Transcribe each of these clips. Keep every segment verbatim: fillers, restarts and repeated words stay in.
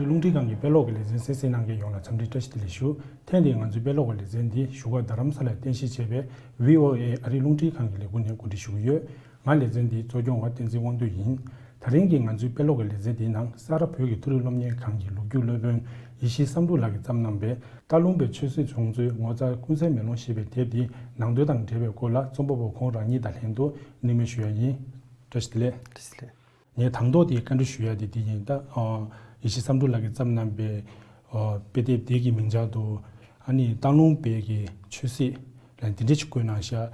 རླུང་འཕྲིན་ཁང་གི་དཔེ་ཀློག་གི་ལེ་ཚན་གསན་གཟིགས་གནང་མཁན་ཡོངས་ལ་འཚམས་འདྲི་བཀྲ་ཤིས་བདེ་ལེགས་ཞུ། ཐེངས་འདིའི་ང་ཚོའི་དཔེ་ཀློག་གི་ལེ་ཚན་འདི་བཞུགས་སྒར་རྡ་རམ་ས་ལར་རྟེན་གཞི་བྱས་པའི་ཝི་ཨོ་ཨེ་ཨ་རིའི་རླུང་འཕྲིན་ཁང་གི་ལས་ཁུངས་ནས་གོ་སྒྲིག་ཞུ་གི་ཡོད། ང་ལེ་ཚན་འདིའི་གཙོ་སྐྱོང་བ་བསྟན་འཛིན་དབང་འདུས་ཡིན། ད་རིང་གི་ང་ཚོའི་དཔེ་ཀློག་གི་ལེ་ཚན་འདིའི་ནང་ས་རཱ་བོད་ཀྱི་མཐོ་རིམ་སློབ་གཉེར་ཁང་གི་ལོ་རྒྱུས་སློབ་དཔོན་ཡེ་ཤེས་བསམ་འགྲུབ་ལགས་ཀྱིས་བརྩམས་གནང་བའི་སྟག་ལུང་པའི་ཆོས་སྲིད་བྱུང་ཚུལ་ངོ་མཚར་ཀུན་གསལ་མེ་ལོང་ཞེས་པའི་དེབ་འདིའི་ནང་དོན་དང་འབྲེལ་བའི་སྐོར་ལ་རྩོམ་པ་པོ་ཁོང་རང་ཉིད་དང་ལྷན་དུ་གླེང་མོལ་ཞུ་ཡ་ཡིན། བཀྲ་ཤིས་བདེ་ལེགས། བཀྲ་ཤིས་བདེ་ལེགས། ངས་དང་ཐོག་དེ་བཀའ་འདྲི་ཞུ་ཡ་དེ་དེ་ཡིན། ད་ཨ་ཡེ་ཤེས་བསམ་འགྲུབ་ལགས་ཀྱིས་བརྩམས་གནང་པའི་ཨ་དཔེ་དེབ་དེ་གི་མིང་བྱང་དུ་ཨ་ནི་སྟག་ལུང་པའི་གི་ཆོས་སྲིད་ལ་འདི་འདྲ་ཞིག་བཀོད་གནང་ཤག་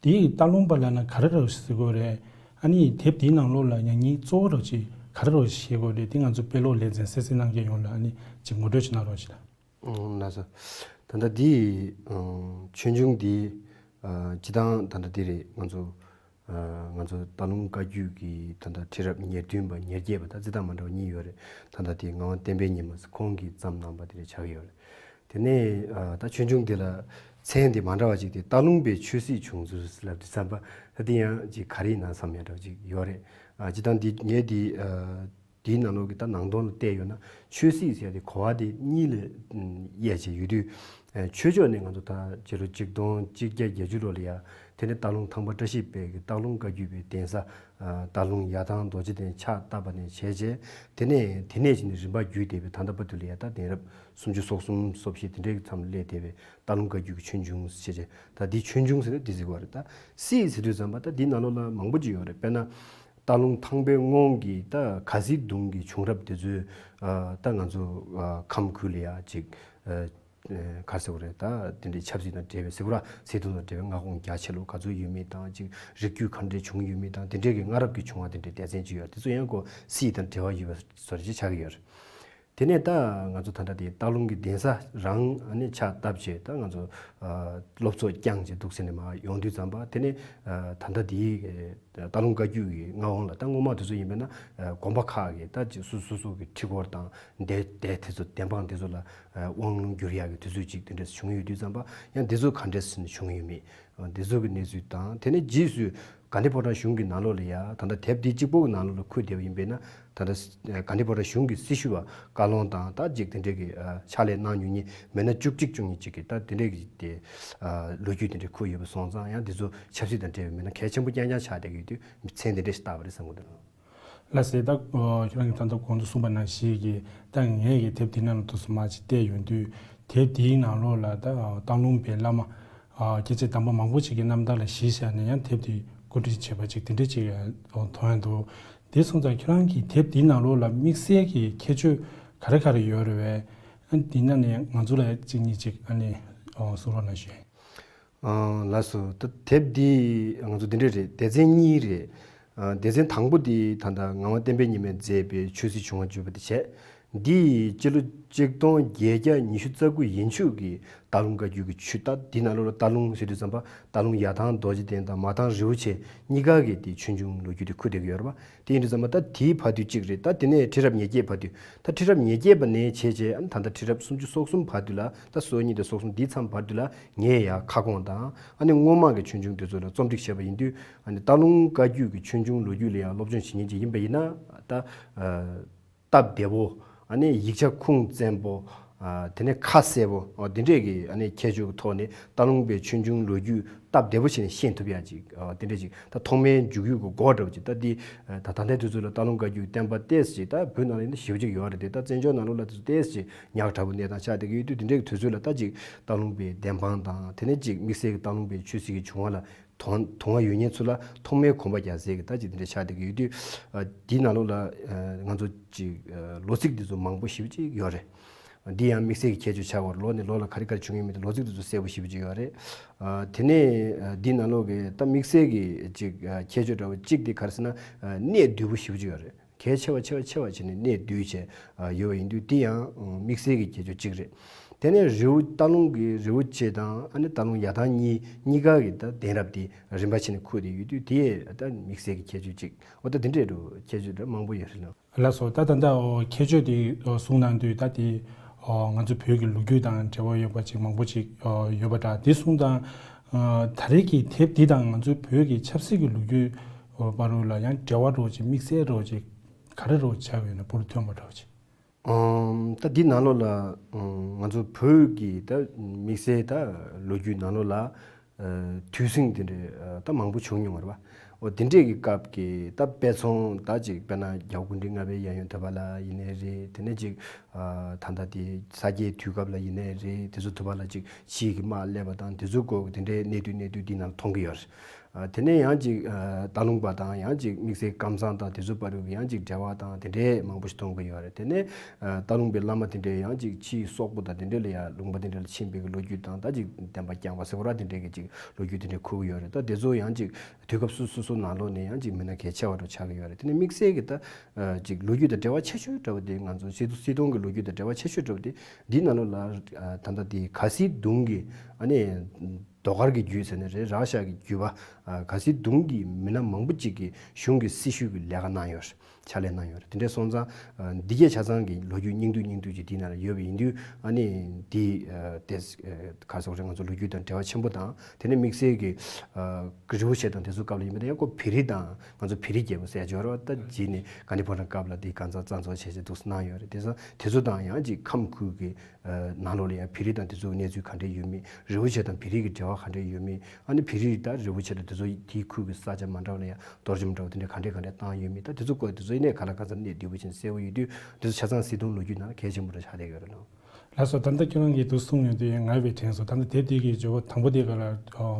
དེའི་སྟག་ལུང་པ་ལབ་ན་ག་རེ་རེད་ཟེར་དགོས་རེད། ཨ་ནི་དེབ་དེའི་ནང་ལོགས་ལ་ཡང་སྙིང་གཙོ་བོ་རོ་ཅིག་ག་རེ་རོ་ཞེས་དགོས་རེད། དེ་ང་ཚོ་དཔེ་ཀློག་ལེ་ཚན་གསན་གཟིགས་གནང་མཁན་ཡོངས་ལ་ཨ་ནི་ཅིག་ངོ་སྤྲོད་ཅིག་གནང་རོགས་ཞེས། ཨང་། ལགས་སོ། ད་ལྟ་འདི་ཨང་ཆོས་འབྱུང་འདི་ཨ་སྤྱི་བཏང་ད་ལྟ་འདི་རེད། ང་ཚོ་ཨ་ང་ཚོ་སྟག་ལུང་བཀའ་བརྒྱུད་ཀྱི་ད་ལྟ་ཁྲི་རབས་ཉེར་བདུན་པ་ཉེར་བརྒྱད་པ་ད་རྩི་སྟངས་མ་འདྲ་བ་གཉིས་ཡོད་རེད། ད་ལྟ་དེ་ངག་དབང་བསྟན་པའི་ཉི་མ་ཁོང་གིས་བརྩམས་གནང་པ་དེ་རེད་ཆགས་ཀྱི་ཡོད་རེད། དེ་ནས་ཨ་ད་ཆོས་འབྱུང་འདི་ལ་མཚན་དེ་མ་འདྲ་བ་ཅིག་དེ་སྟག་ལུང་པའི་ཆོས་སྲིད་བྱུང་ཚུལ་ལབ་དུས་ཙམ་པ་ད་དེ་ཡང་ཅིག་ག་རེ་ཡིན་ན་བསམ་ཡ་འདྲ་བ་ཅིག་ཡོད་རེད། ཨ་སྤྱིར་བཏང་འདི་ངས་འདི་ཨ་དེའི་ནང་ལོགས་ཀྱི་ད་ནང་དོན་ལ་བལྟས་ཡོད་ན་ཆོས་སྲིད་ཟེར་ཡ་དེ་གོ་བ་དེ་གཉིས་ལ་ཨམ་དབྱེ་བྱས་ཡོད་དུས། ཨ་ཆོས་ཕྱོགས་ནས་ང་ཚོ་ད་སྤྱི་ལོ་ཆིག་སྟོང་གཅིག་བརྒྱ་བརྒྱད་ཅུ་ལོ་ལ་ཡ་དེ་ནས་སྟག་ལུང་ཐང་པ་བཀྲ་ཤིས་དཔལ་གྱི་སྟག་ལུང་བཀའ་བརྒྱུད་པའི་གདན་ས་ཨ་སྟག་ལུང་ཡར་ཐང་རྡོ་རྗེ་གདན་ཕྱག་བཏབ་པ་ནས་བྱས་རྗེས་དེ་ནས་དེ་ནས་བྱས་ནས་རིམ་པ་བརྒྱུད་བསྡད་པའི་ད་ལྟ་བར་དུ་ལ་ཡ་ད་གདན་རབས་སུམ་ཅུ་སོ་གསུམ་སོ་བཞི་དེ་འདྲའི་མཚམས་སླེབས་བསྡད་པའི་སྟག་ལུང་བཀའ་བརྒྱུད་ཀྱི་ཆོས་འབྱུང་ཞེས་བྱས། ད་འདི་ཆོས་འབྱུང་ཟེར་ན་འདི་ཟེར་གྱི་ཡོད་རེད། ད་སྲིད་ཟེར་དུས་ཙམ་པ་ད་འདི་ནང་ལོགས་ལ་མང་པོ་ཅིག་ཡོད་རེད། དཔེར་ན། སྟག་ལུང་ཐང་པའི་སྔོན་གྱི་ད་ག་སྲིད་གདུང་གི་བྱུང་རབས་དེ་ཚོའི་ཨ་ད་ང་ཚོ་ཨ་ཁམས་ཁུལ་ལ་ཡ་ཅིག་ཨ་ག་རེ་ཟེར་དགོས་རེད། ད་དེ་འདྲའི་ཆབ་སྲིད་དང་འབྲེལ་བའི་ཟེར་དགོས་ར། སྲིད་དོན་དང་འབྲེལ་བའི་མངའ་ཁོངས་རྒྱ་ཆེ་ལོ་ག་ཚོད་ཡོད་མེད་དང་ཅིག་རིགས་རྒྱུད་ག་འདྲས་བྱུང་ཡོད་མེད་དང་དེ་འདྲས་ཀྱི་སྔ་རབས་ཀྱི་བྱུང་བ་དེ་འདྲས་སྡེ་ཚན་ཅིག་ཡོད་རེད། དེ་ཚོ་ཡང་ཁོ་སྲིད་དང་འབྲེལ་བ་ཡོད་པ་བཟོ་འདྲ་ཅིག་ཆགས་ཀྱི་ཡོད་རེད། དེ་ནས་ད་ང་ཚོ་ད་ལྟ་དེ་སྟག་ལུང་གི་གདན་ས་རང་ཨ་ནི་ཕྱག་བཏབ་བྱས་ད་ང་ཚོ་ཨ་སློབ་ཚོགས་བསྐྱངས་བྱས་འདུག་ཟེར་ནས་མར་ཡོང་དུས་ཙམ་པ་དེ་ནས་ཨ་ད་ལྟ་དེའི་ཨ་སྟག་ལུང་བཀའ་བརྒྱུད་ཀྱི་མངའ་དབང་ལ་ད་སྔོན་མ་དེ་ཚོ་ཡིན་པས་ན་ཨ་དགོན་པ་ཁག་གི་ད་ཅིག་སོ་སོ་སོ་གི་ཁྲི་སྐོར་དང་སྡེ་སྡེ་དེ་ཚོ་བདེན་དཔང་དེ་ཚོ་ལ་ཨ་དབང་ལུང་བསྒྱུར་ཡག་གི་དུས་ཚོད་ཅིག་དེ་འདྲས་བྱུང་ཡོད་དུས་ཙམ་པ་ཡང་དེ་ཚོ་ག་འདྲས་བྱུང་ཡོད་མེད། འདི་ཚོ་གི་གནས་ཚུལ་དང་དེ་ནས་རྗེས་སུ་དགའ་ལྡན་ཕོ་བྲང་གཞུང་གི་ནང་ལོགས་ལ་ཡ་ད་ལྟ་དེབ་འདི་གཅིག་པོ་གི་ནང་ལོགས་ལ་འཁོད་བསྡད་པ་ཡིན་པས་ན་ད་ལྟ་དགའ་ལྡན་ཕོ་བྲང་གཞུང་གི་སྲི་ཞུ་བ་བཀའ་ལུང་དང་ད་ཅིག་དེ་འདྲས་ཀྱི་ཕྱག་ལས་གནང་མྱོང་མཁན་མི་སྣ་བཅུ་གཅིག་བཅུ་གཉིས་ཅིག་གིས་ད་དེ་འདྲས་ཀྱི་དེ་ལོ་རྒྱུས་དེ་འདྲས་འཁོད་ཡོད་པ་སོང་ཙང་ཡང་འདི་ཚོ་ཆབ་སྲིད་དང་འབྲེལ་བའི་མི་སྣ་གལ་ཆེན་པོ་རྐྱང་རྐྱང་ཆགས་བསྡད་ཀྱི་ཡོད་དུས་མཚན་དེ་འདྲས་ཞིག་བཏགས་པ་རེད་བསམ་གྱི་འདུག་ལགས་སེ། ད་ཁྱེད་རང་གིས་ད་ལྟ་གོང་དུ་གསུངས་པ་ནང་བཞིན་གྱི་ད་ངས་ཀྱི་དེབ་འདི་ནང་ལ་ཐུགས་སུ་མ་ཅིག་བལྟས་ཡོང་དུས་དེབ་འདིའི་ནང་ལོགས་ལ་ད་སྟག་ལུང་པའི་བླ་མ་སྐྱེས་ཆེན་དམ་པ་མང་པོ་ཅིག་གི་རྣམ་ཐར་ལ་གཞི་བཞག་ནས་ཡང་དེབ་འདི་བཀོད་སྒྲིག་བྱས་པ་ཅིག་དེ་འདྲ་ཅིག་མཐོང་ཡང་འདུག་དེ་སོང་ཙང་ཁྱེད་རང་གིས་དེབ་འདིའི་ནང་ལོགས་ལ་དམིགས་བསལ་གྱི་ཁྱད་ཆོས་ག་རེ་ག་རེ་ཡོད་རེད་བས། འདི་ནང་ནས་ང་ཚོ་ལ་གཅིག་གཉིས་ཅིག་ཨ་ནི་གསུང་རོགས་གནང་ཞུ། ཨ་ལགས་སོ། ད་དེབ་འདི་ང་ཚོ་འདི་འདྲས་རེད། སྡེ་ཚན་གཉིས་རེད། ཨ་སྡེ་ཚན་དང་པོ་འདི་ད་ལྟ་ངག་དབང་བསྟན་པའི་ཉི་མས་མཛད་པའི་ཆོས་སྲིད་བྱུང་བ་བརྗོད་པ་འདི་བྱས། འདི་སྤྱི་ལོ་ཆིག་སྟོང་བརྒྱད་བརྒྱ་ཉི་ཤུ་རྩ་དགུ་ཡན་ཆོད་ཀྱི་སྟག་ལུང་བཀའ་བརྒྱུད་ཀྱི་ཆོས་ད་འདི་ནང་ལོགས་ལ་སྟག་ལུང་ཟེར་དུས་ཙམ་པ་སྟག་ལུང་ཡར་ཐང་རྡོ་རྗེ་གདན་དང་མར་ཐང་རི་བོ་ཆེ་གཉིས་ཀ་གི་དེ་ཆོས་འབྱུང་ལོ་རྒྱུས་དེ་འཁོད་བསྡད་ཀྱི་ཡོད་རེད་པ། དེ་ཡིན་དུས་ཙམ་པ་ད་དེའི་བར་དུ་གཅིག་རེད། ད་དེ་ནས་ཁྲི་རབས་ཉེར་བརྒྱད་བར་དུ། ད་ཁྲི་རབས་ཉེར་བརྒྱད་པ་ནས་བྱས་བྱས་ཨ་ནི་ད་ལྟ་ཁྲི་རབས་སུམ་ཅུ་སོ་གསུམ་བར་དུ་ལ་ད་སོ་གཉིས་དང་སོ་གསུམ་འདིའི་མཚམས་བར་དུ་ལ་ངས་ཡར་ཁ་སྐོང་དང་ཨ་ནི་སྔོན་མ་གི་ཆོས་འབྱུང་དེ་ཚོ་ལ་རྩོམ་སྒྲིག་བྱས་པ་ཡིན་དུས་ཨ་ནི་སྟག་ལུང་བཀའ་བརྒྱུད་ཀྱི་ཆོས་འབྱུང་ལོ་རྒྱུས་ལ་ཡང་སློབ་སྦྱོང་བྱེད་མཁན་ཅིག་ཡིན་པ་ཡིན་ན་ད། སྟབས་བདེ་བོ། ཨ་ནི་ཡིག་ཆ་ཁུངས་བཙན་པོ། ཨ་དེ་ནས་ཁ་གསལ་པོ། ཨ་འདི་འདྲས་ཀྱི་ཨ་ནི་ཁྱད་ཆོས་ཀྱི་ཐོག་ནས་སྟག་ལུང་པའི་ཆོས་འབྱུང་ལོ་རྒྱུས་སྟབས་བདེ་པོ་བྱས་ནས་ཤེས་ཐུབ་ཡ་ཅིག་ཨ་དེ་འདྲས་ཅིག་ད་ཐོག་མའི་མཇུག་ཡུལ་གྱི་འགོ་འདྲ་བོ་ཅིག་ད་འདི་ད་ད་ལྟའི་དུས་ཚོད་ལ་སྟག་ལུང་བཀའ་བརྒྱུད་བསྟན་པ་ཏོག་ཙམ་ཅིག་ད་བོད་ནང་ལ་ཡིན་ན་ཞེ་པོ་ཅིག་ཡོད་རེད་དེ། ད་བཙན་བྱོལ་ནང་ལོགས་ལ་དེ་ཚོ་ཏོག་ཙམ་ཅིག་ཉག་ཕྲ་བོ་གནས་སྟངས་ཆགས་བསྡད་ཀྱི་ཡོད་དུས་དེ་འདྲས་ཀྱི་དུས་ཚོད་ལ་ད་ཅིག་སྟག་ལུང་པའི་བདེན་དཔང་དང་དེ་ནས་ཅིག་དམིགས་བསལ་གྱི་སྟག་ལུང་པའི་ཆོས་སྲིད་ཀྱི་བྱུང་བ་ལ། དོ་དོ་སྣང་ཡོད་མཁན་ཚོ་ལ་ཐོག་མའི་གོམ་པ་རྒྱག་སའི་གི་ད་ཅིག་དེ་འདྲ་ཆགས་བསྡད་ཀྱི་ཡོད་དུས། ཨ་འདིའི་ནང་ལོགས་ལ་ཨ་ང་ཚོ་ཅིག་ཨ་ལོ་ཚིགས་འདི་ཚོ་མང་པོ་ཞེ་པོ་ཅིག་ཡོད་རེད། འདི་ཡང་དམིགས་བསལ་གྱི་ཁྱད་ཆོས་ཆགས་པ་རེད། ལོ་ནས་ལོ་ལ་ག་རེ་ག་རེ་བྱུང་ཡོད་མེད་དེ་ལོ་ཚིགས་འདི་ཚོ་གསལ་པོ་ཞེ་པོ་ཅིག་ཡོད་རེད། ཨ་དེ་ནས་ཨ་འདིའི་ནང་ལོགས་ཀྱི་ད་དམིགས་བསལ་གྱི་ཅིག་ཨ་ཁྱད་ཆོས་འདྲ་བོ་གཅིག་དེ་ག་རེ་ཟེར་ན་ཨ་གནད་བསྡུས་པོ་ཞེ་པོ་ཅིག་ཡོད་རེད། གལ་ཆེ་བ་ཆེ་བ་ཆེ་བ་བྱས་ནས་གནད་བསྡུས་བྱས་ཨ་ཡོད་པ་ཡིན་དུས་དེ་ཡང་ཨ་དམིགས་བསལ་གྱི་ཁྱད་ཆོས་གཅིག་རེད། དེ་ནས་རི་བོ་སྟག་ལུང་གི་རི་བོ་ཆེ་དང་ཨ་ནི་སྟག་ལུང་ཡར་ཐང་གཉིས་གཉིས་ཀ་གི་ད་གདན་རབས་དེ་རིམ་པ་བྱས་ནས་འཁོད་དེ་ཡོད་དུས་དེ་ད་དམིགས་བསལ་གྱི་ཁྱད་ཆོས་གཅིག་འོ་ད་དེ་འདྲས་འགྲོ་ཁྱད་ཆོས་འདྲ་མང་པོ་ཡོད་རེད་ལ། ལགས་སོ། ད་ད་ལྟ་ཨོ་ཁྱད་ཆོས་དེ་ཨོ་གསུངས་གནང་དུས་ད་དེ་ཨོ་ང་ཚོ་བོད་ཀྱི་ལོ་རྒྱུས་དང་འབྲེལ་བ་ཡོད་པ་ཅིག་མང་པོ་ཅིག་ཨོ་ཡོད་པ་འདྲ། དེ་གསུངས་དང་ཨ་ད་རེས་ཀྱི་དེབ་འདི་དང་ང་ཚོའི་བོད་ཀྱི་ཆབ་སྲིད་ཀྱི་ལོ་རྒྱུས་ཨོ་བར་དུ་ལ་ཡང་འབྲེལ་བ་འདྲ་བོ་ཅིག་དམིགས་བསལ་འདྲ་བོ་ཅིག་ག་རེ་འདྲ་བོ་ཆགས་ཡོད་ན་བུ་རུ་ཐོན་པ་འདྲ་བོ་ཅིག་ཨམ། ད་འདི་ནང་ལོགས་ལ་ཨམ། ང་ཚོ་བོད་ཀྱི་ད་དམིགས་བསལ་ད་ལོ་རྒྱུས་ནང་ལོགས་ལ་ཨ། དུས་ཟིང་དེ་འདྲའི་ཨ། ད་མང་པོ་བྱུང་མྱོང་བ་རེད་པ། འོ་དེ་འདྲའི་གི་སྐབས་ཀྱི་ད་དཔེ་མཚོན་ད་ཅིག་དཔེར་ན་རྒྱལ་བ་སྐུ་ཕྲེང་ལྔ་པའི་གཡས་གཡོན་དེ་པ་ལ་ཡིན་ནའི་རེད། དེ་ནས་ཅིག་ཨ། ད་ལྟ་དེ་ས་སྐྱའི་དུས་སྐབས་ལ་ཡིན་ནའི་རེད། དེ་ཚོ་དེ་པ་ལ་ཅིག་ཕྱིའི་གི་དམག་སླེབས་པ་དང་དེ་ཚོའི་སྐོར་གྱི་དེ་འདྲའི་གནས་དུས་གནས་དུས་འདི་ནང་མཐོང་གི་ཡོད་རེད། ཨ། དེ་ནས་ཡང་ཅིག་ཨ། སྟག་ལུང་པ་དང་ཡང་ཅིག་དམིགས་བསལ་ཀམ་ཚང་དང་དེ་ཚོ་བར་གྱི་ཡང་ཅིག་འབྲེལ་བ་དང་དེ་འདྲའི་མང་པོ་ཞིག་མཐོང་གི་ཡོད་རེད། དེ་ནས་ཨ། སྟག་ལུང་པའི་བླ་མ་དེ་འདྲའི་ཡང་ཅིག་ཕྱིའི་སོག་པོ་དང་དེ་འདྲའི་ལ་ཡང་ལུང་པ་དེ་འདྲ་ལ་ཕྱིན་པའི་གི་ལོ་རྒྱུས་དང་ད་ཅིག་བསྟན་པ་བསྐྱངས་པ་ཟེར་བ་ར་དེ་འདྲའི་གི་ཅིག་ལོ་རྒྱུས་དེ་འདྲའི་ཁུར་གི་ཡོད་རེད། ད་དེ་ཚོ་ཡང་ཅིག་དུས་སྐབས་སོ་སོ་སོ་ནང་ལོགས་ནས་ཡང་ཅིག་མི་སྣ་གལ་ཆེ་བ་འདྲ་ཆགས་ཀྱི་ཡོད་རེད། དེ་ནས་དམིགས་བསལ་གྱི་ད་ཨ། ཅིག་ལོ་རྒྱུས་དང་འབྲེལ་བ་ཆེ་ཤོས་འདྲ་བོ་དེ་ང་ཚོ་སིལ་སིལ་སྡོང་གི་ལོ་རྒྱུས་དང་འབྲེལ་བ་ཆེ་ཤོས་འདྲ་བོ་དེ་འདི་ནང་ལོགས་ལ་ཨ། ད་ལྟ་དེ་ག་སིལ་སྡོང་གི་ཨ་ནི་ཟློས་གར་གྱི་རྒྱུད་ཟེར་ནི་རེད། རཀ་ཤ་གི་རྒྱུད་པ་ཨ། ག་སིལ་སྡོང་གི་མི་སྣ་མང་པོ་ཅིག་གིས་གཞུང་གི་སྲི་ཞུ་གི་ལས་ཀ་གནང་ཡོད་རེད། ཕྱག་ལས་གནང་ཡོད་རེད། དེ་འདྲའི་སོང་ཙང་ཨ། འདི་གས་ཆ་ཚང་གི་ལོ་རྒྱུས་རྙིང་བསྡུས་རྙིང་བསྡུས་ཀྱི་འདི་ནང་ལ་ཡོད་པ་ཡིན་དུས་ཨ་ནི་འདི་ཨ། དེ་ཨ། ག་སོགས་རེད། ང་ཚོ་ལོ་རྒྱུས་དང་འབྲེལ་བ་ཆེན་པོ་དང་དེ་ནས་དམིགས་བསལ་གྱི་ཨ། རི་བོ་ཆེ་དང་དེ་ཚོ་སྐབས་ལ་ཡིན་པ་དང་ཡང་ཁོ་བོད་རིགས་དང་ང་ཚོ་བོད་རིགས་རྒྱལ་པོ་ཟེར་ཡ་ཅིག་ཡོད་རེད་པ། ད་རྗེས་ནས་གྷན་དྷི་ཕོ་བྲང་སྐབས་ལ་དེ་གང་ཚང་གཙང་བཟོ་བྱས་བྱས་འདུག་སེ་གནང་ཡོད་རེད། དེ་ཚོ་དེ་ཚོ་དང་ཡང་ཅིག་ཁམས་ཁུལ་གྱི་ཨ། ནང་ལོགས་ལ་ཡང་བོད་རིགས་དང་དེ་ཚོའི་གནས་ཚུལ་ག་འདྲས་ཡོད་མེད། རི་བོ་ཆེ་དང་བོད་རིགས་ཀྱི་འབྲེལ་བ་ག་འདྲས་ཡོད་མེད། ཨ་ནི་བོད་རིགས་དང་རི་བོ་ཆེ་དང་དེ་ཚོ་དེའི་ཁུལ་གྱི་ས་ཆ་མ་འདྲ་བ་ལ་ཡང་གཏོར་བཅོམ་འདྲ་བ་དེ་འདྲས་ག་འདྲས་ག་འདྲས་བཏང་ཡོད་མེད། ད་དེ་ཚོ་སྐོར་དེ་ཚོ་ཡིན་ནའི་ག་ལ་གང་འཚམ་གནད་བསྡུས་པོ་བྱས་ནས་གསལ་པོ་ཡོད་དུས་དེ་ཚོ་ཆ་ཚང་སིལ་སྡོང་ལོ་རྒྱུས་ནང་ལ་གལ་ཆེན་པོ་འདྲ་ཆགས་བསྡད་ཡོད་རེད་ལགས། ལགས་སོ། ད་ལྟ་ཁྱེད་རང་གིས་འདུག་གསུངས་ཡོང་དུས་ང་བས་དྲན་སོང་། ད་ལྟ་དེབ་དེ་གི་ལྗོན་པ་དང་པོ་དེ་ག་ལ་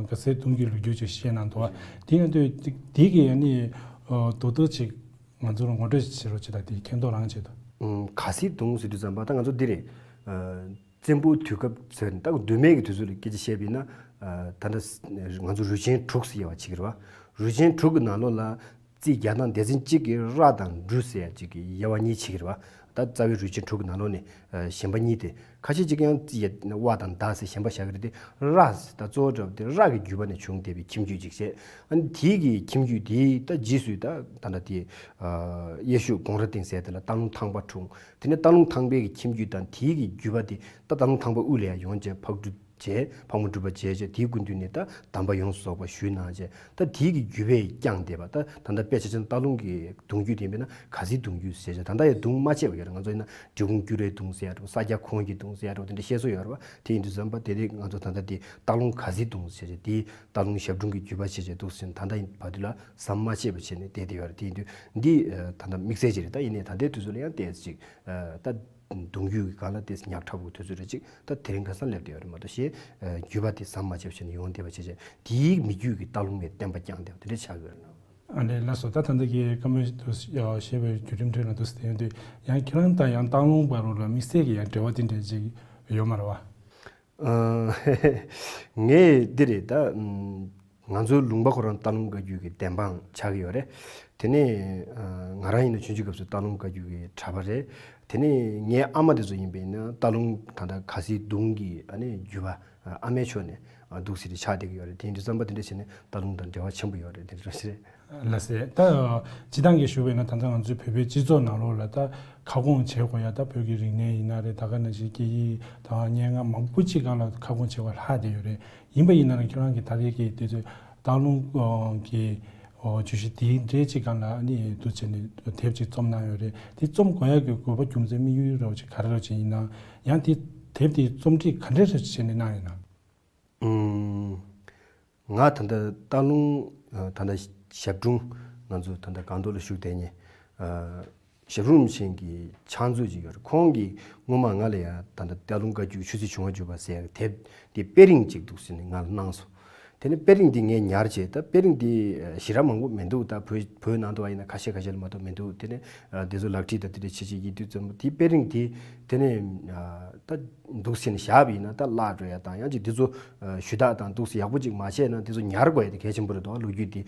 ག་སིལ་སྡོང་གི་ལོ་རྒྱུས་ཅིག་བཤད་གནང་འདུག་བ། དེ་ཡིན་དུས་དེ་གི་ཨ་ནི་རྡོག་རྡོག་ཅིག་ང་ཚོར་ངོ་སྤྲོད་བྱེད་རོགས་བྱེད་དང་། དེ་མཁྱེན་རྟོགས་རང་བྱེད་དང་། ཨུམ། ག་སིལ་སྡོང་ཟེར་དུས་ཙམ་པ་ད་ང་ཚོ་འདི་རེད། ཨ། བཙན་པོའི་དུས་སྐབས་ཟེར་ནས་ད་གདོད་མའི་གི་དུས་ཚོད་ལ་སྐད་ཆ་བཤད་པ་ཡིན་ན། ཨ། ད་ལྟ་ང་ཚོ་རུས་ཆེན་དྲུག་ཟེར་ཡ་བ་ཅིག་རེད་བ། རུས་ཆེན་དྲུག་གི་ནང་ལོགས་ལ་རྩིས་བརྒྱ་དང་སྡེ་ཚན་གཅིག་གི་ར་དང་འབྲུ་ཟེར་ཡ་གཅིག་གི་དབྱེ་བ་གཉིས་ཕྱེ་གི་རེད་བ། ད་རྩ་བའི་རུས་ཆེན་དྲུག་གི་ནང་ལོགས་ནས་ཨ། གཞན་པ་གཉིས་དེ། ཁ་ཤས་ཅིག་ཡང་རྩིས་ཡ་ཝ་དང་ད་ཟེར་གཞན་པ་བཞག་གི་རེད་དེ། ར་ཟེར་ད་གཙོ་བོ་འདྲ་བོ་དེ་ར་གི་རྒྱུད་པ་ནས་བྱུང་བསྡད་པའི་ཁྱིམ་རྒྱུད་ཅིག་བྱས། ཨ་ནི་དེའི་གི་ཁྱིམ་རྒྱུད་དེའི་ད་རྗེས་སུ་ད་ད་ལྟ་དེ་ཨ། གཡས་ཕྱོགས་ཀོང་ར་སྟེང་ཟེར་དེ་ལ་སྟག་ལུང་ཐང་པ་འཁྲུངས། དེ་ནས་སྟག་ལུང་ཐང་པའི་གི་ཁྱིམ་རྒྱུད་དང་དེའི་གི་རྒྱུད་པ་དེ་ད་སྟག་ལུང་ཐང་པ་དབུས་ལ་ཡང་ཡོང་བྱས་ཕག་གྲུ་བྱས། ཕག་མོ་གྲུ་པ་བྱས་བྱས་དེའི་སྐུ་མདུན་ནས་ད་གདམས་པ་ཡོངས་སུ་རྫོགས་པ་ཞུས་གནང་བྱས། ད་དེའི་གི་རྒྱུད་པས་བསྐྱངས་བསྡད་པ། ད་ད་ལྟ་དཔེ་ཆ་ཆ་ན་སྟག་ལུང་གི་གདུང་རྒྱུད་དེ་ཡིན་པས་ན་ག་སིལ་གདུང་རྒྱུད་ཟེར་བྱས། ད་ལྟ་ཡང་གདུང་མ་ཆད་པ་ཡོད་རེད། ང་ཚོ་ཡིན་ན་འབྲི་གུང་སྐྱུ་རའི་གདུང་ཟེར་ཡ་འདྲ་བོ། ས་སྐྱ་ཁོངས་ཀྱི་གདུང་ཟེར་ཡ་འདྲ་བོ་དེ་འདྲ་བཤད་སྲོལ་ཡོད་རེད་བ། དེ་ཡིན་དུས་ཙམ་པ་དེ་རིང་ང་ཚོ་ད་ལྟ་དེ་སྟག་ལུང་ག་སིལ་གདུང་ཟེར་བྱས་དེ་སྟག་ལུང་ཞབས་དྲུང་གི་རྒྱུད་པ་བྱས་བྱས་འདུག་ཟེར། ད་ལྟ་ཡིན་བར་དུ་ལ་ཟམ་མ་ཆད་པ་བྱས་ནས་བསྡད་བསྡད་ཡོད་རེད། དེ་ཡིན་དུས་འདི་ད་ལྟ་དམིགས་བསལ་ཅིག་རེད། ད་ཡིན་ནའི་ད་ལྟའི་དུས་ཚོད་ལ་ཡང་ཏོག་ཙམ་ཅིག་ད། གདུང་རྒྱུད་ཀྱི་སྒང་ལ་ཏོག་ཙམ་ཉག་ཕྲ་བོ་དུས་ཚོད་རེ་ཅིག་ད་དེ་རིང་ཁ་སང་སླེབས་བསྡད་ཡོད་རེད་མ་གཏོགས་གཞན། ཨ། རྒྱུད་པ་དེ་ཟམ་མ་ཆད་པ་བྱས་ནས་ཡོང་བསྡད་པ་བྱས་བྱས་དེའི་མི་རྒྱུད་ཀྱི་སྟག་ལུང་བའི་བསྟན་པ་བསྐྱངས་བསྡད་པ་དེ་འདྲ་ཆགས་ཡོད་རེད། ཨ་ལས། ལགས་སོ། ད་ད་ལྟ་གི་བཀའ་མོལ་དུ་བཤད་པའི་བརྒྱུད་རིམ་ཁྲོད་ལ་འདུག་སེ་ཡོང་དུས་ཡང་ཁྱེད་རང་དང་ཡང་སྟག་ལུང་བར་ལ་དམིགས་བསལ་གྱི་ཡང་འབྲེལ་བ་དེ་འདྲ་ཅིག་ཡོད་མ་རེད་བ། ཨ། ངས་འདི་རེད་ད། ང་ཚོའི་ལུང་པ་ཁོ་རང་སྟག་ལུང་བཀའ་བརྒྱུད་ཀྱི་བདེན་དཔང་ཆགས་ཀྱི་ཡོད་རེད། དེ་ནས་ང་རང་ཡིན་ན་ཆུང་ཆུང་སྐབས་སུ་སྟག་ལུང་བཀའ་བརྒྱུད་ཀྱི་གྲྭ་པ་རེད། དེ་ནས་ངའི་ཨ་མ་དེ་ཚོ་ཡིན་པས་ན་སྟག་ལུང་ད་ལྟ་ག་སིལ་གདུང་གི་ཨ་ནི་རྒྱུད་པ་ཨ་མའི་ཕྱོགས་ནས་འདུག་སེ་ཆགས་བསྡད་ཀྱི་ཡོད་རེད། དེ་ཡིན་དུས་ཙམ་པ་དེ་འདྲ་བྱས་ནས་སྟག་ལུང་དང་འབྲེལ་བ་ཆེན་པོ་ཡོད་རེད། དེ་འདྲ་ཞིག་རེད། ལགས་སེ། ད་སྤྱིར་བཏང་གི་ཞུ་བས་ན་ད་ལྟ་ང་ཚོའི་བོད་པའི་སྤྱི་ཚོགས་ནང་ལོགས་ལ་ད་ཁ་སྐོང་བྱེད་དགོས་ཡ། ད་བོད་ཀྱི་རིག་གནས་ཡིན་ན་རེད། ད་ག་ནང་བཞིན་སྐད་ཡིག་དང་སྙན་ངག་མང་པོ་ཅིག་སྒང་ལ་ཁ་སྐོང་བྱེད་དགོས་ལྷག་བསྡད་ཡོད་རེད། ཡིན་པ་ཡིན་ན་རང་ཁྱེད་རང་གིས་ད་རེས་ཀྱི་དུས་ཚོད་སྟག་ལུང་གི་བརྗོད་གཞི་དེའི་འགྲེལ་ཅིག་སྒང་ལ་ནི་འདུག་བྱས་ནས་དེབ་ཅིག་རྩོམ་གནང་ཡོད་རེད། དེ་རྩོམ་དགོས་ཡ་གི་དགོས་པ་རྒྱུ་མཚན་དམིགས་ཡུལ་རོགས་ཅིག་ག་རེ་རོགས་ཅིག་ཡིན་ན། ཡང་དེ་དེབ་དེ་རྩོམ་སྒྲིག་ག་འདྲས་རོགས་ཅིག་བྱས་ནས་གནང་ཡོད་ན། ཨུམ། ང་ད་ལྟ་སྟག་ལུང་ད་ལྟ་ཞབས་དྲུང་ང་ཚོ་ད་ལྟ་སྒང་ཏོག་ལ་བཞུགས་བསྡད་མཁན་ཞབས་དྲུང་རིན་པོ་ཆེ་གི་ཕྱག་མཛོད་ཅིག་ཡོད་རེད། ཁོང་གིས་སྔོན་མ་ང་ལ་ཡ་ད་ལྟ་སྟག་ལུང་བཀའ་བརྒྱུད་ཆོས་སྲིད་བྱུང་བ་བརྒྱུད་པ་ཟེར་ཡ་གི་དེབ་དེ་དཔེ་རིང་ཅིག་འདུག་ཟེར་ནས་ང་ལ་གནང་སོང་། དེ་ནས་དཔེ་རིང་དེ་ངས་ཉར་བྱས། ད་དཔེ་རིང་དེ་ཞེ་དྲག་མང་པོ་མི་འདུག་ད་བོད་བོད་ནང་དུ་བ་ཡིན་ན་ཁ་ཤས་ཁ་ཤས་ལ་མ་གཏོགས་མི་འདུག་དེ་ནས་དེ་ཚོ་ལག་བྲིས་དང་དེ་འདྲ་ཆེ་ཆེ་ཡིན་དུས་ཙམ་པ་དེ་དཔེ་རིང་དེ་དེ་ནས་ད་འདུག་ཟེར་ནས་བཞག་པ་ཡིན་ན་ད་བརླག་འགྲོ་ཡ་དང་ཡང་ཅིག་དེ་ཚོ་ཞུ་དག་དང་འདུག་ཟེར་ཡག་པོ་ཅིག་མ་བྱས་ན་དེ་ཚོ་ཉར་དགོས་ཡ་དེ་གལ་ཆེན་པོ་རེད་འདུག་ལོ་རྒྱུས་དེ་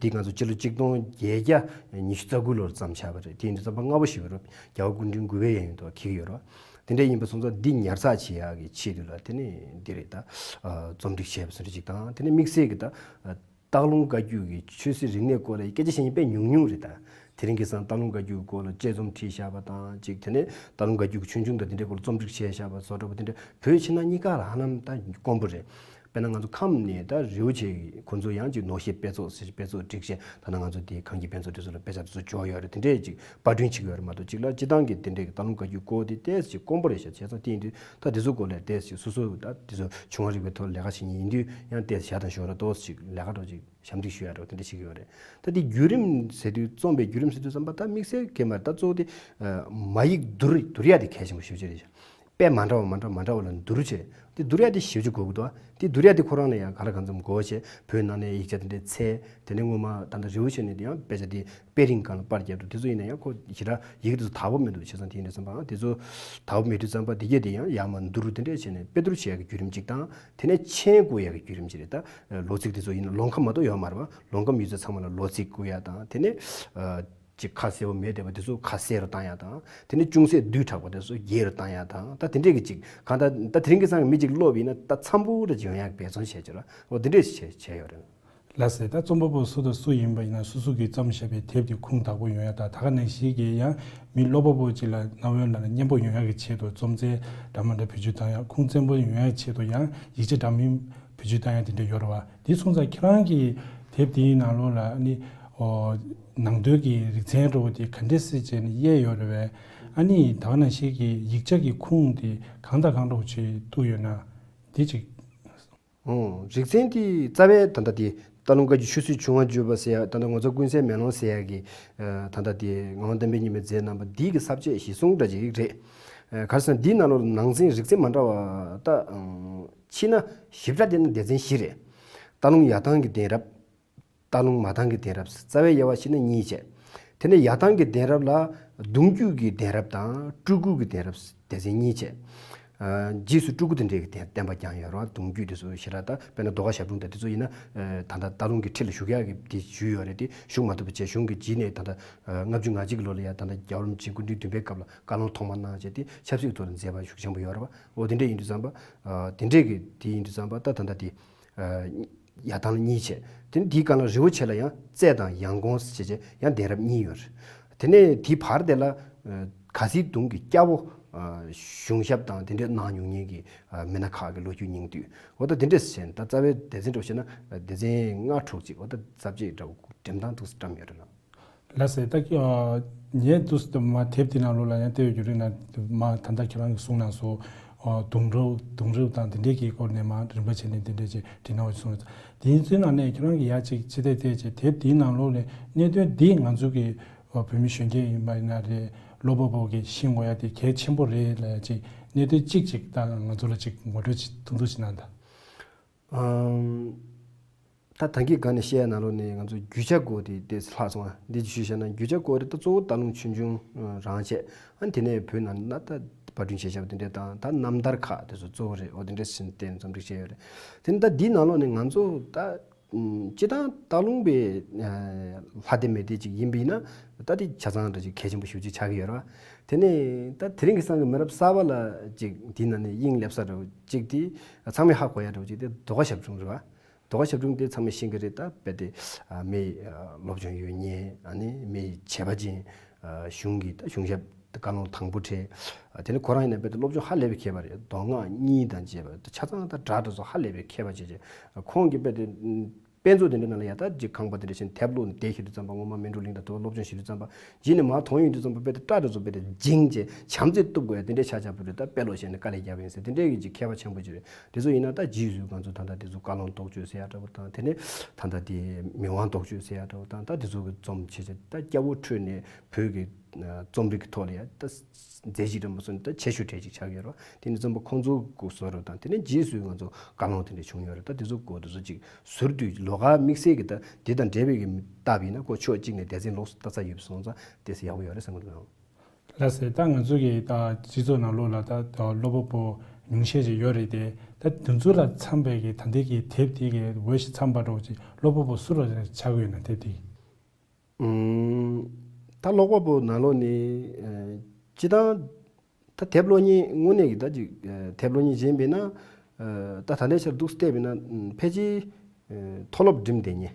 འདི་ང་ཚོ་སྤྱི་ལོ་གཅིག་སྟོང་བརྒྱད་བརྒྱ་ཉི་ཤུ་རྩ་དགུ་ལོར་བརྩམས་བཞག་པ་རེད། དེ་ཡིན་དུས་ཙམ་པ་སྔ་པོ་ཞིག་རེད། རྒྱལ་བ་སྐུ་ཕྲེང་དགུ་པའི་གཡས་གཡོན་དུ་འཁེལ་གྱི་ཡོད་རེད། དེ་འདྲ་ཡིན་པ་སོང་ཙང་འདི་ཉར་ཚགས་བྱེད་ཡག་གི་ཆེད་དུ་ལ་དེ་ནས་འདི་རེད་ད། རྩོམ་སྒྲིག་བྱས་པ་སོ་འདྲ་ཅིག་དང་། དེ་ནས་དམིགས་བསལ་གྱི་ད་སྟག་ལུང་བཀའ་བརྒྱུད་ཀྱི་ཆོས་སྲིད་རིག་གནས་སྐོར་ལ་སྐད་ཆ་བཤད་མཁན་དཔེ་ཉུང་ཉུང་རེད་ད། དེ་རིང་ཁ་སང་སྟག་ལུང་བཀའ་བརྒྱུད་སྐོར་ལ་དཔྱད་རྩོམ་བྲིས་བཞག་པ་དང་གཅིག་དེ་ནས་སྟག་ལུང་བཀའ་བརྒྱུད་ཀྱི་ཆོས་འབྱུང་དང་དེ་འདྲའི་སྐོར་ལ་རྩོམ་སྒྲིག་བྱས་བཞག་པ་བཟོ་འདྲ་པོ་དེ་འདྲ་བོད་ཕྱི་ནང་གཉིས་ཀ་ལ་ཧ་ལམ་ད་དཀོན་པོ་རེད། དཔེར་ན་ང་ཚོ་ཁམས་ནས་ད་རི་བོ་ཆེ་ཁོ་ཚོ་ཡང་ཅིག་ནོར་གཞས་དཔེ་ཚོགས་ཟེར་དཔེ་ཚོགས་སྒྲིག་བྱས། ད་ནང་ང་ཚོ་དེ་གངས་སྐྱིད་དཔེ་ཚོགས་དེ་ཚོ་ལ་དཔེ་ཆ་དེ་ཚོ་འབྱོར་ཡོད་རེད། དེ་འདྲས་ཅིག་པར་སྐྲུན་བྱེད་ཀྱི་ཡོད་རེད་མ་གཏོགས། གཅིག་ལ་སྤྱི་བཏང་གི་དེ་འདྲས་ཀྱི་སྟག་ལུང་བཀའ་བརྒྱུད་སྐོར་དེ་ཏོག་ཙམ་ཅིག་དཀོན་པོ་རེད་ཤག་བྱས་ཙང་དེ་ཡིན་དུས་ད་དེ་ཚོ་སྐོར་ལ་ཏོག་ཙམ་ཅིག་སོ་སོ་ད་དེ་ཚོ་བྱུང་བ་རིག་པའི་ཐོག་ལས་ཀ་བྱེད་མཁན་ཡིན་དུས་ཡང་ཏོག་ཙམ་ཞག་དང་ཞོར་ལ་ཏོག་ཙམ་ཅིག་ལས་ཀ་འདྲ་ཅིག་ཞབས་འདེགས་ཞུ་ཡ་འདྲ་དེ་འདྲ་བྱེད་ཀྱི་ཡོད་རེད། ད་དེ་བརྒྱུད་རིམ་ཟེར་དུས་རྩོམ་པའི་བརྒྱུད་རིམ་ཟེར་དུས་ཙམ་པ་ད་དམིགས་བསལ་གྱི་མ་རེད། ད་གཙོ་བོ་དེ་མ་ཡིག་བསྡུར་བསྡུར་ཡ་དེ་གལ་ཆེན་པོ་ཞེ་པོ་ཅིག་རེད་ཤག་དཔེ་མ་འདྲ་བ་མ་འདྲ་མ་འདྲ་བ་ལ་བསྡུར་བྱས་དེ་བསྡུར་ཡ་དེ་ཞེ་པོ་ཅིག་དགོས་ཀྱི་འདུག་དེ་བསྡུར་ཡ་དེ་ཁོ་རང་ལ་ཡང་ག་ལ་གང་འཚམ་དགོས་བྱས། བོད་ནང་ནས་ཡིག་ཆ་དེ་འདྲའི་འཚོལ། དེ་ནས་སྔོན་མ་ད་ལྟ་རི་བོ་ཆེ་ནས་དེ་ཡང་དཔེ་ཆ་དེ་དཔེ་རིང་སྒང་ལ་པར་བརྒྱབ་འདུག་དེ་ཚོ་ཡིན་ན་ཡང་ཁོ་ཞེ་དྲག་ཡི་གེ་དེ་ཚོ་དག་པོ་མི་འདུག་བྱས་ཙང་དེ་ཡིན་དུས་ཙམ་པའང་དེ་ཚོ་དག་པོ་མེད་དུས་ཙམ་པ་དེ་གས་དེ་ཡང་ཡར་མར་བསྡུར་དེ་འདྲས་བྱས་ནས་དཔེ་བསྡུར་བྱེད་ཡ་གི་བརྒྱུད་རིམ་གཅིག་དང་། དེ་ནས་མཆན་བཀོད་ཡ་གི་བརྒྱུད་རིམ་གཅིག་རེད། ད་ལོ་ཚིགས་དེ་ཚོ་ཡིན་ན་ལོང་ཁ་མ་གཏོགས་ཡོད་མ་རེད་པ། ལོང་ཁ་མི་ཡོད་ཚད་ཚང་མ་ལ་ལོ་ཚིགས་བཀོད་ཡ་དང་། དེ་ནས་ཅིག་ཁ་གསལ་པོ་མེད་བསྡད་པ་དེ་ཚོ་ཁ་གསལ་རུ་བཏང་ཡ་དང་། དེ་ནས་ཅུང་ཟད་བསྡུས་དྲགས་པ་དེ་ཚོ་རྒྱས་རུ་བཏང་ཡ་དང་། ད་དེ་འདྲས་ཀྱི་ཅིག་གང་ལྟར་ད་དེ་རིང་གི་སང་མི་ཅིག་ཀློག་པ་ཡིན་ན་ད་འཚམ་པོ་འདྲ་ཅིག་ཡོང་ཡ་འབད་བརྩོན་བྱས་བྱས་ར། འོ་དེ་འདྲས་བྱས་བྱས་ཡོད་རེད། ལགས་སེ། ད་རྩོམ་པ་པོ་སུ་དང་སུ་ཡིན་པ་ཡིན་ན་སོ་སོ་གིས་བརྩམས་བཞག་པའི་དེབ་དེ་ཁུངས་དག་པོ་ཡོང་ཡ་དང་། ད་ག་ནང་བཞིན་གྱི་ཡང་མི་ཀློག་པ་པོ་ཅིག་ལ་རྣ་བའི་ནང་ལ་སྙན་པོ་ཡོང་ཡ་གི་ཆེད་དུ་རྩོམ་རྩལ་འདྲ་མི་འདྲ་བེད་སྤྱོད་བཏང་ཡ། ཁུངས་བཙན་པོ་ཡོང་ཡ་ཆེད་དུ་ཡང་ཡིག་ཆ་འདྲ་མིན་བེད་སྤྱོད་བཏང་ཡ་དེ་འདྲ་ཡོད་རེད་བ། དེ་སོང་ཙང་ཁྱེད་རང་གི་དེབ་དེའི་ནང་ལོགས་ལ་ནི་ཨོ་ནང་དོན་གྱི་རིག་ཚན་འདྲ་བོ་དེ་ག་འདྲས་སེ་བྱས་ནས་དབྱེ་ཡོད་རེད་བས། ཨ་ནི་ད་ག་ནང་བཞིན་གྱི་ཡིག་ཆ་གི་ཁུངས་དེ་གང་དང་གང་འདྲ་བོ་ཅིག་གཏུགས་ཡོད་ན་དེ་ཅིག་ཨོ། རིག་ཚན་དེ་རྩ་བའི་ད་ལྟ་དེ་སྟག་ལུང་བཀའ་བརྒྱུད་ཆོས་སྲིད་འབྱུང་བ་བརྒྱུད་པ་ཟེར་ཡ། ད་ལྟ་ངོ་མཚར་ཀུན་གསལ་མེ་ལོང་ཟེར་ཡ་གི་ད་ལྟ་དེ་ངག་དབང་བསྟན་པའི་ཉི་མས་མཛད་གནང་པ་འདི་གི་ས་བཅད་གཞི་བཟུང་འདྲ་ཅིག་རེད། ག་རེ་ཟེར་ན་འདིའི་ནང་ལོགས་ནང་ཚན་རིག་ཚན་མ་འདྲ་བ་ད་ཕྱི་ན་ཞིབ་ཕྲ་དེ་ནི་སྡེ་ཚན་བཞི་རེད། སྟག་ལུང་ཡར་ཐང་གི་གདན་རབས། སྟག་ལུང་མར་ཐང་གི་གདན་རབས། རྩ་བའི་དབྱེ་བ་ཕྱེ་ན་གཉིས་བྱས། དེ་ནས་ཡར་ཐང་གི་གདན་རབས་ལ་གདུང་རྒྱུད་ཀྱི་གདན་རབས་དང་སྤྲུལ་སྐུ་གི་གདན་རབས་སྡེ་ཚན་གཉིས་བྱས། ཨ། རྗེས་སུ་སྤྲུལ་སྐུ་དེ་འདྲའི་གདན་བསྟན་པ་ཀྱང་ཡོད་རེད་བ། གདུང་རྒྱུད་དེ་ཚོ་ཞེ་དྲག་ད་དཔེར་ན་རྡོ་ཁ་ཞབས་དྲུང་དང་དེ་ཚོ་ཡིན་ན། ཨ། ད་ལྟ་སྟག་ལུང་གི་ཁྲི་ལ་བཞུགས་ཡག་གི་དེ་ཞུས་ཡོད་རེད། དེ་བཞུགས་མ་ཐུབ་པ་བྱས། གཞུང་གི་རྗེས་ནས་ད་ལྟ་ཨ། ལྔ་བཅུ་ང་གཅིག་གི་ལོ་ལ་ཡ་ད་ལྟ་རྒྱལ་བ་རིན་པོ་ཆེ་སྐུ་ཕྲེང་བདུན་པའི་སྐབས་ལ་བཀའ་ལུང་ཐོག་མ་གནང་བྱས། དེ་ཆབ་སྲིད་ཐོག་ལ་མཛད་པ་ཤུགས་ཆེན་པོ་ཡོད་རེད་བ། འོ་དེ་འདྲས་ཡིན་དུས་ཙམ་པ། ཨ། དེ་འདྲས་ཀྱི་དེ་ཡིན་དུས་ཙམ་པ་ད་ད་ལྟ་དེ། ཨ། ཡར་ཐང་ལ་གཉིས་བྱས། དེ་ནས་དེའི་སྒང་ལ་རི་བོ་ཆེ་ལ་ཡང་རྩེ་དང་ཡང་གོང་ཟེར་བྱས་ཡང་གདན་རབས་གཉིས་ཡོད་རེད། དེ་ནས་དེའི་བར་དེ་ལ་ཨ། ག་ཟིག་གདུང་གི་སྐྱ་བོ། ཨ། གཞུང་ཞབས་དང་དེ་འདྲས་གནང་མྱོང་མཁན་གྱི་ཨ། མི་སྣ་ཁག་གི་ལོ་རྒྱུས་སྙིང་བསྡུས། འོ་ད་དེ་འདྲས་བྱས་ནས་ད་རྩ་བའི་སྡེ་ཚན་འདྲ་བོ་བྱས་ན་སྡེ་ཚན་ལྔ་དྲུག་ཅིག་འོ་ད་ས་བཅད་འདྲ་བོ་འགྲེམས་སྟངས་འདུག་སེ་བཀྲམ་ཡོད་རེད་ལགས། ལགས་སེ། ད་ཨ། ངས་འདུག་སེ་མ་དེབ་དེ་ནང་ལོགས་ལ་ཡང་བལྟས་པའི་བརྒྱུད་རིམ་ནང་མ་ད་ལྟ་ཁྱེད་རང་གིས་གསུངས་གནང་སོང་། ཨ། གདུང་རབས་གདུང་རབས་དང་དེ་འདྲས་ཀྱི་སྐོར་ནས་མ་རིམ་པ་བྱས་ནས་དེ་འདྲས་ཅིག་བྲིས་གནང་བ་གསུངས་ཡོད། དེ་ཚོའི་ནང་ནས་ཁྱེད་རང་གིས་ཡར་ཅིག་ཕྱི་བལྟས་བལྟས་བྱས་དེབ་དེའི་ནང་ལོགས་ལ་གནད་དོན་འདི་ང་ཚོ་གི་ཨ། བོད་མི་གཞོན་སྐྱེས་ཡིན་པ་ཡིན་ན་རེད། ཀློག་པ་པོ་གིས་ཤེས་དགོས་ཡ་དེ་གལ་ཆེན་པོ་རེད་ལབ་ཡ་ཅིག་གནད་དོན་གཅིག་ཅིག་ད་ང་ཚོ་ལ་ཅིག་ངོ་སྤྲོད་ཅིག་ཐུང་ཐུང་ཅིག་གནང་དང་། ཨམ། ད་ད་གིན་སྒང་ནས་བཤད་ཡ་ནང་ལོགས་ནས་ང་ཚོ་རྒྱུ་ཆ་སྐོར་དེ་དེ་ལྷག་སོང་ང་། འདི་ཞུས་བཞག་ན་རྒྱུ་ཆ་སྐོར་དེ་ད་གཙོ་བོ་སྟག་ལུང་ཆོས་འབྱུང་རང་བྱས། ཨ་ནི་དེ་ནས་བོད་ནང་ན་ད་པར་སྐྲུན་བྱས་བཞག་པ་དེ་འདྲས་དང་། ད་རྣམ་ཐར་ཁག་དེ་ཚོ་གཙོ་བོ་རེད། འོ་དེ་འདྲས་ཟིན་བསྟན་རྩོམ་སྒྲིག་བྱས་ཡོད་རེད། དེ་ནི་ད་འདིའི་ནང་ལོགས་ནས་ང་ཚོ་ད་སྤྱི་བཏང་སྟག་ལུང་པའི་ལྷ་སྡེ་མི་སྡེ་ཅིག་ཡིན་པ་ཡིན་ན་ད་དེ་ཆ་ཚང་འདྲ་ཅིག་གལ་ཆེན་པོ་ཞེ་པོ་ཅིག་ཆགས་ཀྱི་ཡོད་རེད་བ། དེ་ནས་ད་དེ་རིང་གི་སང་གི་མི་རབས་གསར་པ་ལ་ཅིག་འདིའི་ནང་ནས་དབྱིངས་སླེབས་ས་འདྲ་བོ་ཅིག་དེ་ཚང་མས་ཧ་གོ་ཡ་འདྲ་བོ་ཅིག་དེ་རྡོ་ཁ་ཞབས་དྲུང་རེད་བ། རྡོ་ཁ་ཞབས་དྲུང་དེ་ཚང་མས་ཤེས་ཀྱི་རེད། ད་དཔེ་དེ་ཨ། མི་ཨ། སློབ་སྦྱོང་ཡོད་མཁན། ཨ་ནི་མི་བྱས་པ་ཅན། ཨ། གཞུང་གི་ད་གཞུང་ཞབས་བཀའ་ལུང་དང་པོ་གྲས། ཨ། དེ་ནི་ཁོ་རང་ཡིན་ན་དཔེ་དེ་སློབ་སྦྱོང་ཧ་ལས་པའི་མཁས་པ་རེད། མདོ་སྔགས་གཉིས་དང་བཅས་པ་ཆ་ཚང་ད་སྒྲ་དེ་ཚོ་ཧ་ལས་པའི་མཁས་པ་བྱས་བྱས། ཁོང་གིས་དཔེ་དེ་དཔེ་མཛོད་དེ་འདྲའི་ནང་ལ་ཡ་ད་ཅིག་ཁང་པ་དེ་འདྲ་བཞིན་དེབ་ཀློག་ནས་བསྡད་ཤི་དུས་ཙམ་པ། སྔོན་མ་སྨིན་དྲུག་གླིང་དང་དུ་བ་སློབ་སྦྱོང་བྱེད་དུས་ཙམ་པ། རྗེས་ནས་མར་དོན་ཡོང་དུས་ཙམ་པ་དཔེ་དེ་སྒྲ་དེ་ཚོ་དཔེ་དེ་འཇིང་བྱས་བྱམས་བརྩེ་གཏུབ་དགོས་ཡ་དེ་འདྲའི་ཆ་ཆ་པོ་རེད། ད་དཔེ་ཀློག་བྱས་ནས་དཀའ་ལས་རྒྱབ་ཡིན་ཟེར། དེ་འདྲའི་གི་ཅིག་མཁས་པ་ཆེན་པོ་ཅིག་རེད། དེ་ཚོ་ཡིན་ན་ད་རྗེས་སུ་ང་ཚོ་ད་ལྟ་དེ་ཚོ་བཀའ་ལུང་རྟོགས་བརྗོད་ཟེར་ཡ་འདྲ་བོ་དང་། དེ་ནས་ད་ལྟ་དེ་མི་དབང་རྟོགས་བརྗོད་ཟེར་ཡ་འདྲ་བོ་དང་། ད་དེ་ཚོ་གི་རྩོམ་བྱས་བྱས་ད་སྐྱ་བོ་ཁྲོད་ནས་བོད་ཀྱི་རྩོམ་རིག་གི་ཐོག་ལ་ཡ་ད་མཛད་རྗེས་འདྲ་མོ་སོང་ད་ཆེ་ཤོས་གྲས་ཅིག་ཆགས་ཡོད་རེད། དེ་ནས་རྩོམ་པ་ཁོང་ཚོ་གི་བཟོ་འདྲ་དང་། དེ་ནས་རྗེས་སུ་ང་ཚོ་བཀའ་ལུང་དེ་འདྲ་བྱུང་ཡོད་རེད། ད་དེ་ཚོ་གོ་དེ་ཚོ་ཅིག་ཟུར་དུ་ལོགས་ཀ་དམིགས་བསལ་གྱི་ད་དེ་དང་འབྲེལ་བའི་གི་བལྟས་པ་ཡིན་ན་ཁོ་ཕྱོགས་གཅིག་ནས་སྡེ་ཚན་ལོགས་སུ་ལྟ་ས་ཡོད་པ་སོང་ཙང་དེ་ཚོ་ཡག་པོ་ཡོད་རེད་བསམ་གྱི་འདུག་ལགས་སེ། ད་ང་ཚོ་གི་ད་སྤྱི་ཚོགས་ནང་ལོགས་ལ་ད་ཀློག་པ་པོ་ཉུང་ཤས་ཅིག་ཡོད་རེད་དེ། ད་དེ་ཚོ་ལ་འཚམ་པའི་གི་ད་ལྟའི་གི་དེབ་དེ་གི་འོས་ཤིང་འཚམ་པ་འདྲ་བོ་ཅིག་ཀློག་པ་པོ་སུ་རུ་ཆགས་ཀྱི་ཡོད་ན་དེབ་དེ། ཨུམ། ད་ཀློག་པ་པོ་ནང་ལོགས་ནས་ཨ། སྤྱི་བཏང་ད་དེབ་ཀློག་མཁན་དངོས་གནས་ཀྱི་ད་ཅིག་ཨ། དེབ་ཀློག་མཁན་གཞན་པས་ན་ཨ། ད་ད་ལྟའི་ཆར་འདུག་བལྟས་པས་ན་ཨ། ཕལ་ཆེར་ཨ། མཐོ་སློབ་འགྲིམས་བསྡད་མཁན།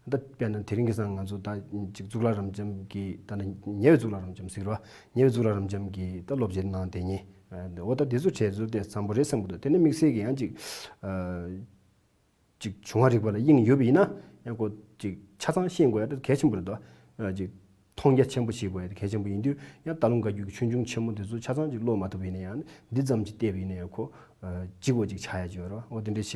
ད་དཔེར་ན་དེ་རིང་གི་སང་ང་ཚོ་ད་ཅིག་གཙུག་ལག་རབ་འབྱམས་ཀྱི་ད་ནི་ཉེ་བའི་གཙུག་ལག་རབ་འབྱམས་ཟེར་བ། ཉེ་བའི་གཙུག་ལག་རབ་འབྱམས་ཀྱི་ད་སློབ་སྦྱོང་གནང་བསྡད་མཁན། ཨ། འོ་ད་དེ་ཚོ་གྲས་ཚོ་དེ་འཚམ་པོ་རེད་བསམ་གྱི་འདུག་དེ་ནས་དམིགས་བསལ་གྱི་ཡང་ཅིག་ཨ། ཅིག་བྱུང་བ་རིག་པ་ལ་དབྱིངས་ཡོད་པ་ཡིན་ན་ཡང་ཁོ་ཅིག་ཆ་ཚང་ཤེས་དགོས་ཡ་དེ་གལ་ཆེན་པོ་རེད་དོ། ཅིག་མཐོང་རྒྱ་ཆེན་པོ་ཞིག་དགོས་ཡ་དེ་གལ་ཆེན་པོ་ཡིན་དུས་ཡང་སྟག་ལུང་བཀའ་བརྒྱུད་ཀྱི་ཆོས་འབྱུང་ཆེན་མོ་དེ་ཚོ་ཆ་ཚང་ཅིག་ཀློག་མ་ཐུབ་པ་ཡིན་ན་ཡང་འདི་ཙམ་ཅིག་བལྟས་པ་ཡིན་ན་ཡང་ཁོ་ཅིག་པོ་ཅིག་ཆགས་ཡ་ཅིག་ཡོད་རེད། འོ་དེ་འདྲ་བྱས་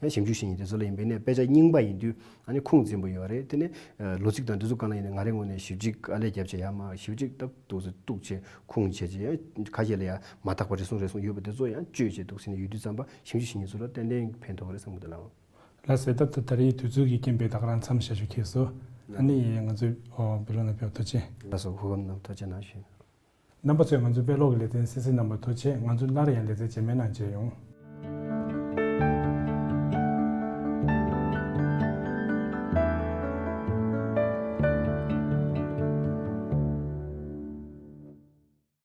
བྱས་ཡང་ཞིབ་འཇུག་བྱེད་མཁན་དེ་ཚོ་ལ་ཡིན་པས་ན་དཔེ་ཆ་རྙིང་པ་ཡིན་དུས་ཨ་ནི་ཁུངས་འཛིན་པ་ཡོད་རེད། དེ་ནས་ལོ་ཚིགས་དང་འདི་ཚོ་གང་ལ་ཡིན་ན་ང་རའི་ངོས་ནས་ཞིབ་ཅིག་ཨ་ལས་རྒྱབ་བྱས་ཡ་མ་ཞིབ་ཅིག་ཏག་ཏུག་ཙི་གཏུག་བྱས་ཁུངས་བྱས་བྱས་ཡང་ཁ་ཤས་ལ་ཡ་མ་དག་པ་རེ་ཟུང་རེ་ཟུང་ཡོད་པ་དེ་ཚོ་ཡང་བཅོས་བྱས་འདུག་ཟེར་ནས་ཡོད་དུས་ཙམ་པ་ཞིབ་འཇུག་བྱེད་མཁན་ཚོ་ལ་ཏན་ཏན་ཕན་ཐོགས་རེད་བསམ་གི་འདུག་ལགས། ལགས་སོ། ད་ད་རེས་དུས་ཚོད་ཀྱི་རྐྱེན་པས་ད་ག་རང་མཚམས་བཞག་རྒྱུ་ཁེལ་སོང་། ཨ་ནི་ང་ཚོའི་ཨོ་བེ་ལོ་ན་ཕེབས་ཐུགས་རྗེ་ཆེ། ལགས་སོ། སྐུ་ཁམས་བཟང་། ཐུགས་རྗེ་གནང་ཞུ། རྣམ་པ་ཚོས་ང་ཚོའི་དཔེ་ཀློག་གི་ལེ་ཚན་གསན་གཟིགས་གནང་བར་ཐུགས་རྗེ་ཆེ། ང་ཚོ་སླར་ཡང་ལེ་ཚན་རྗེས་མའི་ནང་མཇལ་ཡོང་།